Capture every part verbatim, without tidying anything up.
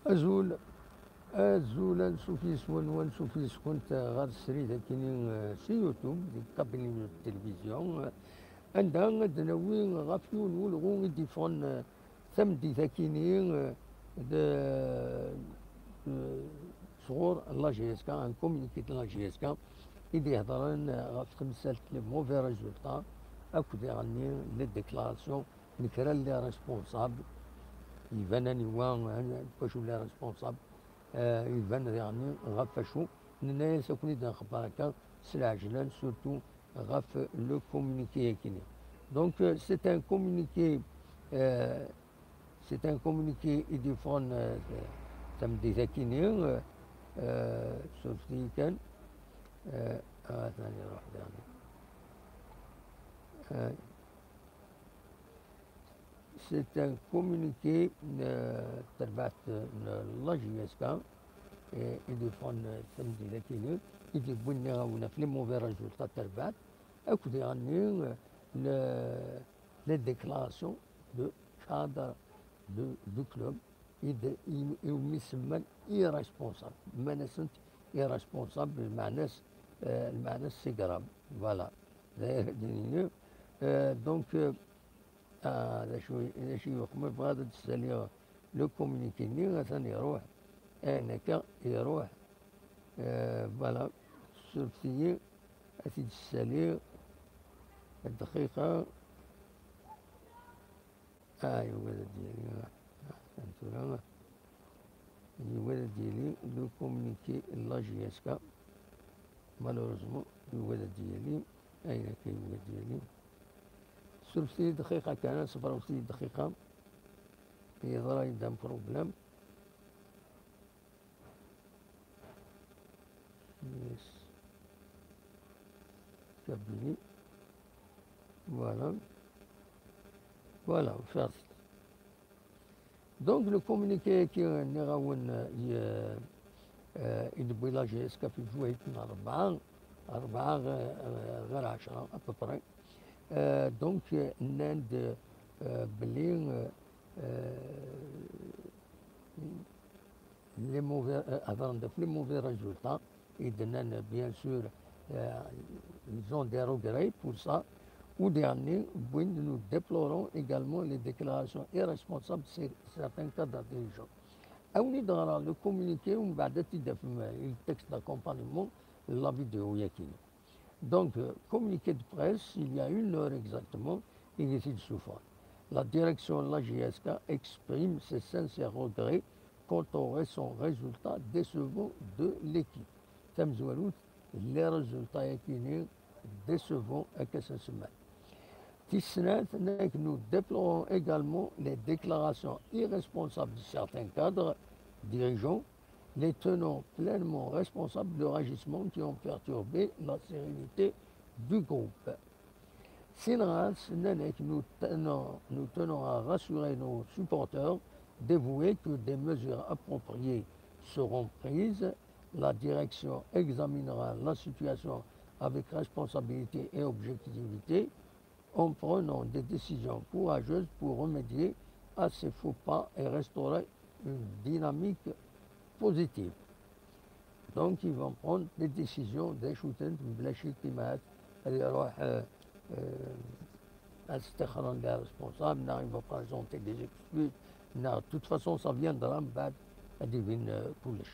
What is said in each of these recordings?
Azul, azul, ansuf yes-wen, ansuf yes-kent ɣer srid akini, eh, si YouTube, di kabini de télévision, eh, anda ad d-nawi ɣef yiwen n ulɣu i d-iffɣen, eh, tameddit akini, eh, de, de, sɣur la G S K, un communiqué de la G S K, i d-iheddren, eh, ɣef temsalt les mauvais résultats, akked iɣenni les déclarations n kra n les responsables, iban aniwa, wacu les responsables, eh, iban diɣenni ɣef wacu. Nenna-yas ad ken-id-nxebber akka s lɛejlan, surtout ɣef le communiqué-agi-nni. Donc, euh, c'est un communiqué, euh, c'est un communiqué i d-yeffɣen, euh, tameddit-agi-nni, euh, euh, surfet-iyi kan, euh, ah, atan iruḥ diɣenni. Euh, C'est un communiqué, euh, n terbaɛt n la G S K, euh, i d-yeffɣen, euh, tameddit-agi-nni, i d-yewwin iɣawen ɣef les mauvais résultats n terbaɛt, akked iɣenni, euh, le, les déclarations de cadres de, du club, i d, i, iwumi semman irresponsables. Mman-asent irresponsables, lmeɛna-s, euh, lmeɛna-s c'est grave. Voilà. D ayen ara d-nini. Euh, donc, euh, ah, d acu, d acu i yuqmen, bɣiɣ ad d-ssaliɣ le communiqué-nni, atan iruḥ. Ayen akka, iruḥ. Euh, voilà. Surfet-iyi, ad t-id-ssaliɣ. Dqiqa. Ah, yugad ad d-yali. Ah, atan tura. Yugad ad d-yali le communiqué n la G S K. Malheureusement, yugad ad d-yali. Ayen akka yugad ad d-yali. Surfet-iyi dqiqa kan, ṣebret-iyi dqiqa. Yeḍra-yi-d un problème. Yes. Kabili. Voilà. Voilà, ufiɣ-t. Donc, le communiqué-agi nniɣ-awen, euh, i, euh, i d-tewwi la G S K fi lejwayt n rebɛa, rebɛa ɣ-, ɣ-, ɣer ɛecra, à peu près. Euh, donc, euh, nnan-d, euh, belli, euh, euh, les mauvais, euh, hedren-d ɣef les mauvais résultats, i d-nnan, bien sûr, euh, ils ont des regrets pour ça. Au dernier, wwin-d, nous déplorons également les déclarations irresponsables de cer-, certains cadres dirigeants. Awen-id-ɣreɣ le communiqué, umbeɛd ad t-id-tafem, euh, le texte d'accompagnement, la vidéo-yagi. Donc, euh, communiqué de presse, il y a une heure exactement, i d-isuffɣen. La direction de la G S K exprime ses sincères regrets quant aux récents résultats décevants de l'équipe. Tamezwarut, les résultats-agi-nni décevants, akka s-nsemma. Tis snat, nous déplorons également les déclarations irresponsables de certains cadres dirigeants, les tenant pleinement responsables de leurs agissements qui ont perturbé la sérénité du groupe. Sin ɣer-s, nnan-ak, nous tenons, nous tenons à rassurer nos supporters dévoués que des mesures appropriées seront prises. La direction examinera la situation avec responsabilité et objectivité en prenant des décisions courageuses pour remédier à ces faux pas et restaurer une dynamique positive. Donc, ils vont prendre des décisions, des shooting, mebla ccek, ad iruḥ, euh, euh, ad stixren les responsables, neɣ ils vont présenter des excuses, neɣ de toute façon, ça viendra mbeɛd ad d-ibin, euh, kullec.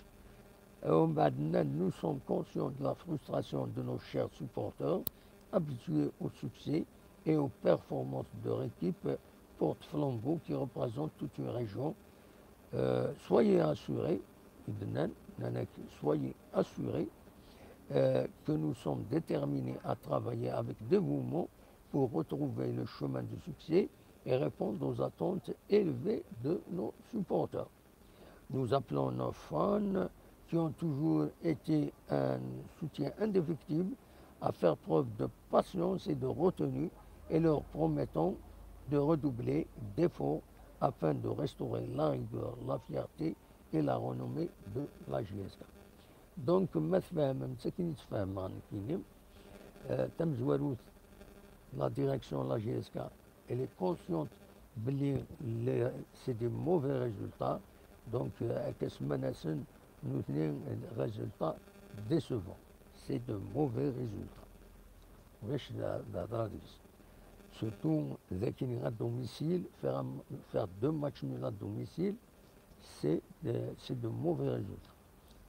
Et umbeɛd, nous sommes conscients de la frustration de nos chers supporters, habitués au succès et aux performances de leur équipe porte-flambeau qui représente toute une région. Euh, soyez assurés, i d-nnan, nnan-ak, soyez assurés, euh, que nous sommes déterminés à travailler avec dévouement pour retrouver le chemin du succès et répondre aux attentes élevées de nos supporters. Nous appelons nos fans, qui ont toujours été un soutien indéfectible, à faire preuve de patience et de retenue, et leur promettons de redoubler d'efforts afin de restaurer la rigueur, la fierté et la renommée de la G S K. Donc, ma tfehmem, d akken i tt-fehmeɣ nekkini, euh, tamezwarut, la direction de la G S K, elle est consciente belli les, c'est des mauvais résultats, Donc, euh, akka semman-asen, nutni, résultat décevant. C'est de mauvais résultats. Ulac d, d hḍra deg-s. Surtout, d akken à domicile, faire, un- faire deux matchs nuls à domicile, c'est de, c'est de mauvais résultats.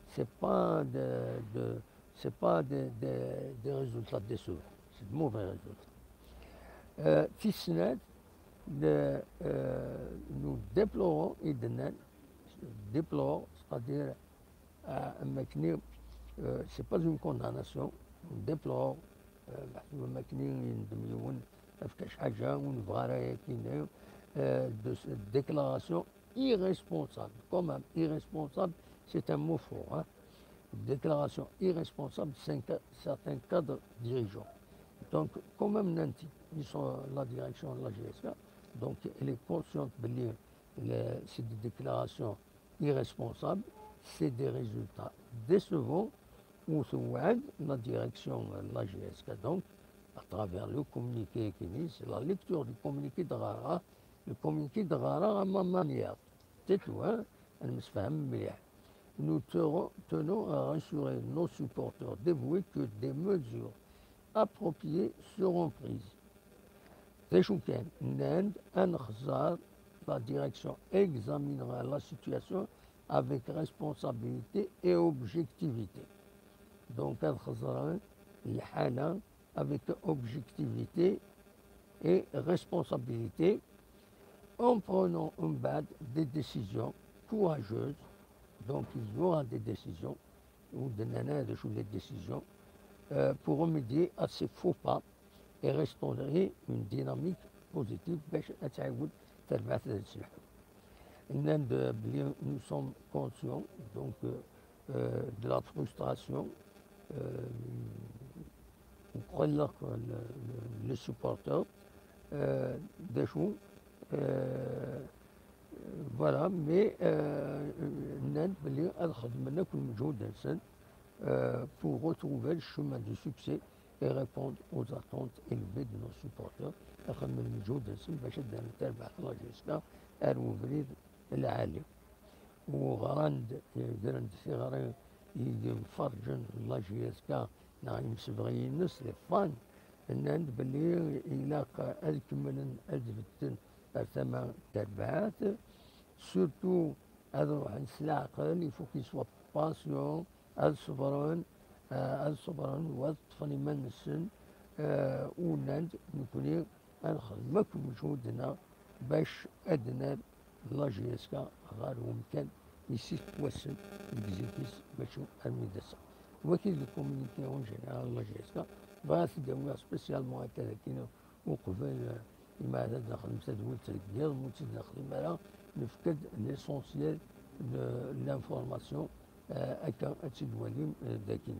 C'est pas de, de, c'est pas des, des, des résultats décevants. C'est de mauvais résultats. Euh, tis snat, le, euh, nous déplorons, i d-nnan, déplore, c'est-à-dire, euh, am wakken, euh, c'est pas une condamnation, on déplore, euh, am wakken yendem yiwen, efk-as ḥaǧa, ur nebɣi ara ayagi, euh, de cette déclaration irresponsable. Quand même, irresponsable, c'est un mot fort, hein. Déclaration irresponsable de cin- certains cadres dirigeants. Donc, quand même, nanti, ils sont la direction de la G S K, donc elle est consciente de lire le- c'est des déclarations irresponsables, c'est des résultats décevants où se voit la direction de la G S K, donc, à travers le communiqué qui dit, c'est la lecture du communiqué de Rara, le communiqué de Rara à ma manière. C'est tout, hein. Nous te- tenons à rassurer nos supporters dévoués que des mesures appropriées seront prises. D acu kan, nnan-d, ad nexẓer, la direction examinera la situation avec responsabilité et objectivité. Donc, ad xeẓren lḥala avec objectivité et responsabilité, en prenant en bas des décisions courageuses. Donc, il y aura des décisions, ou des décisions, euh, pour remédier à ces faux pas et restaurer une dynamique positive باش تعاود تربح هذا الشيء. Nnan-d بلي nous sommes conscients, donc, euh, euh, de la frustration, euh, نقول لك ال- ال- les supporters, euh, d acu, euh, voilà, mais, euh, nnan-d بلي ad xedmen akk lmeǧhud-nsen, euh, pour retrouver le chemin du succès et répondre aux attentes élevées de nos supporters. Ad xedmen lmeǧhud-nsen باش ad d-rren tarbaɛt la G S K ar ubrid lɛali. Uɣran-d, gren-d tiɣri i yimferǧen n la G S K neɣ imsebɣi-ines, les fans, nnan-d belli ilaq ad kemmlen ad beddlen ar tama n terbaɛt, surtout ad ruḥen s leɛqel, il faut qu'ils soient patients, ad ṣebren, eh, ad ṣebren u ad ṭṭfen iman-nsen, eh, u nnan-d nekni ad nexdem akk lmeǧhud-nneɣ bac ad nerr la G S K ɣer umkan i s-yettwassen deg zik-is, mačči armi d ass-a. Wagi d le communiqué en général n la G S K, bɣiɣ ad t-id-awiɣ spécialement akka dagi, uqbel, eh, imi ara d-nexdem tadwilt deg yiḍ, ur tt-id-nexdim ara, nefka-d l'essentiel de l'information, eh, akka ad tt-id-twalim, eh, dagi.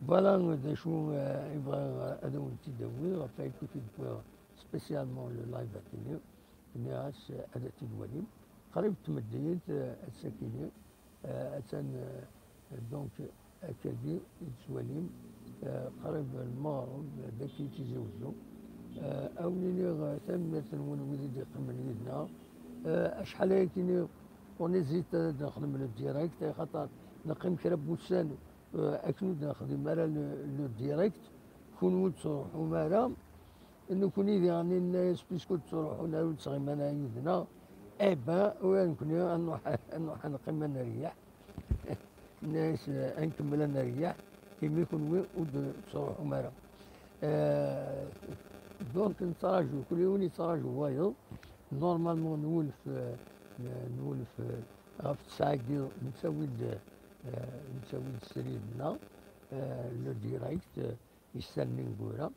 Voilà d acu, eh, i bɣiɣ ad awen-t-id-awiɣ, ɣef wayagi i d-wwiɣ spécialement le live-agi-nni. Nniɣ-as, eh, ad t-id-twalim. Qrib tmeddit, eh, ass-agi-nni, eh, attan, eh, donc, akkagi i tettwalim, eh, qrib lmeɣreb, d akken i d Tizi Wezzu. Eh, a wen-iniɣ, eh, tanemmirt-nwen wid i d-yeqqimen yid-neɣ. Eh, acḥal ayagi-nni on hésite ad nexdem le direct, axaṭer neqqim kra n wussan, eh, akken ur d-nexdim ara le, le direct, kunwi ur d-tettruḥum ara. Nekni diɣen nenna-yas, puisque ur d-ttruḥun ara, ur d-ttɣiman ara yid-neɣ, eh ben, ula d nekni ad nruḥ, ad nruḥ ad neqqim ad nreyyeḥ. Nenna-yas, eh, ad nkemmel ad nreyyeḥ, imi kunwi ur d-tettruḥum ara. Eh, donc, nettraǧu, kul yiwen yettraǧu wayeḍ. Normalement, nwulef, eh, nwulef, eh, ɣef ttesɛa-agi, nettawi-d, eh, nettawi-d srid-nneɣ, eh, le direct, eh, issan ineggura.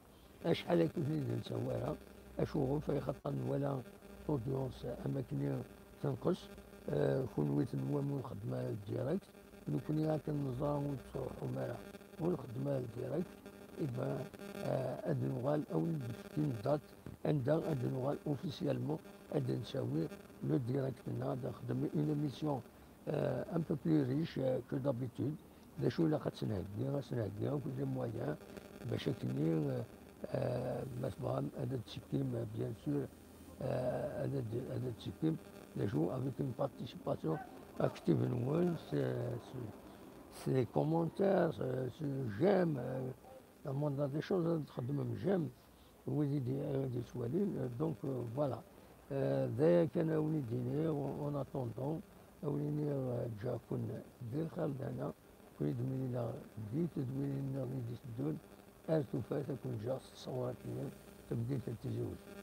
Acḥal akka ur ten-id-nettawi ara. Acuɣef? Ay xaṭer nwala l'audience am akken tenqes, eh, kunwi tenwam ur nxeddem ara direct, nekni akken neẓra ur tettruḥum ara, ur nxeddem ara direct, iban, eh, ad nuɣal, ad wen-d-fkin date anda ad nuɣal officiellement ad d-nttawi le direct-nneɣ, ad nxeddem une émission euh, un peu plus riche, euh, que d'habitude. D acu ilaq ad tt-nheggi, ad tt-nheggi akk les moyens, bac akkenni, euh, euh, ma tebɣam ad d-tekkim, euh, bien sûr, euh, ad d-, ad d-tekkim, d acu, avec une participation active-nwen, c'est, c'est, c'est les commentaires, c'est, c'est j'aime, euh, la moindre des choses, ad txeddmem j'aime, wid i d-, i d-yettwalin, euh, donc, euh, voilà. Euh, d aya kan a wen-id-iniɣ, en attendant, a wen-iniɣ, euh, ǧǧiɣ-ken di lxir d lehna, ken-id-mlileɣ di tedwilin nniḍen i d-iteddun, ar tufat a ken-ǧǧeɣ s tseɣrat-nni, tamdint n Tizi Wezzu.